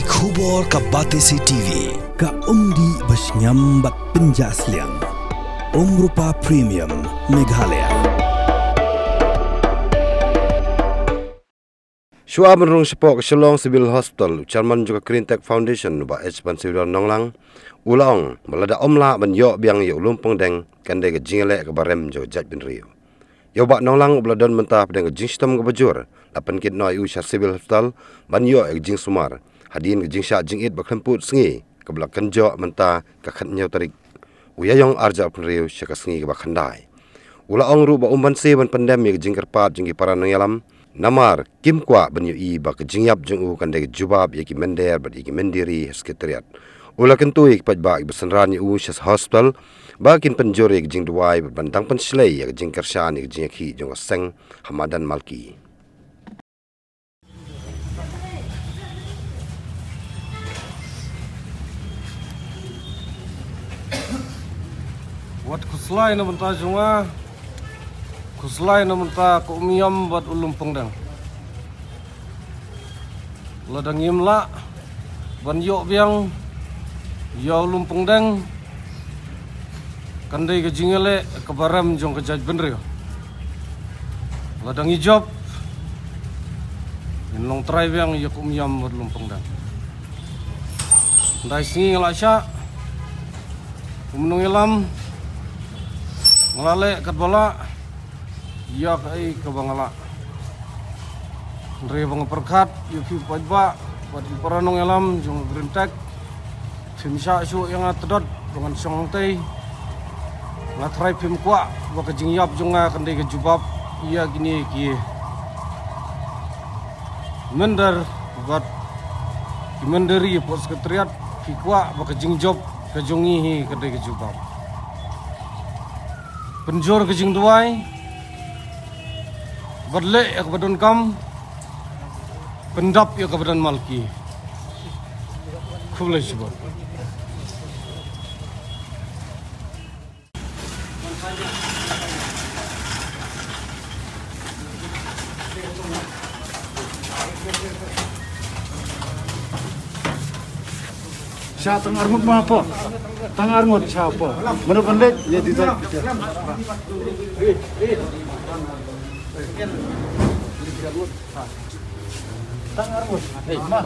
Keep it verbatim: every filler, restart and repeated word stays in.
Khubor ka Batesi T V, ka umdih ba shngiam bad pynjah sliang. Umrupa Premium, Meghalaya. Shuwa ban rung shapoh ka Shillong Civil Hospital, u Chairman jong ka Greentech Foundation, u Bah H Bansiwdar Nonglang, u la ong ba lada ym lah ban ïoh biang ïa u lum pongdeng, kan dei ka jingïaleh kaba rem jong ka jaitbynriew. Ïa u Bah Nonglang, uba la don mynta hapdeng ka jingshitom kaba jur, la pynkit noh ïa u sha Civil Hospital ban ïoh ïa ka jingsumar hadien ka jingshah jingit ba khlem pud sngi, kaba la kynjoh mynta ka khathynñiew tarik u Ïaïong arhajar arphew hynriew sha ka sngi kaba khyndai. U la ong ruh ba um banse ban pyndem ïa ka jingkyrpad jong ki para nongïalam, namar kim kwah ban ïohi ba ka jingïap jong u kan dei ka jubab ïa ki mynder bad ïa ki mynder ha Secretariat. U la kyntu ïa ki paidbah kiba synran ïa u sha hospital ba kin pynjur ïa ka jingduwai bad ban dang pynshlei ïa ka jingkyrshan ïa ka jingïakhih jong ka seng ha madan Malki. Wat khuslai na bynta jong nga, khuslai na bynta ka Umïam bad u Lumpongdeng. Lada ngim lah ban ïoh biang ïa u Lumpongdeng, kan dei ka jingïaleh kaba rem jong ka jaitbynriew. Lada ngi jop, ngin long trai biang ïa ka Umïam bad u Lumpongdeng. Dei sngi nga la shah kum u nongïalam, nga la leh katba lah ïa kaei kaba nga lah. Hynrei ba nga pyrkhat ïa phi paidbah bad ki para nongïalam jong ka Greentech, phim shah shuh ïa nga tdot ba ngan shong tei. Nga tharai phim kwah ba ka jingïap jong nga kan dei ka jubab ïa kine ki mynder bad ki mynder ïa pud Secretariat. Phi kwah ba ka jingjop ka jong ngi hi kan dei ka jubab. Pynjur ka jingduwai bad leh ïa kaba donkam, pyndap ïa kaba don Malki. Khublei shibun. Sha tang arngut ma po. Tang arngut sha po. Mano ban leh ïa di tai. Tang arngut. Hei, ma.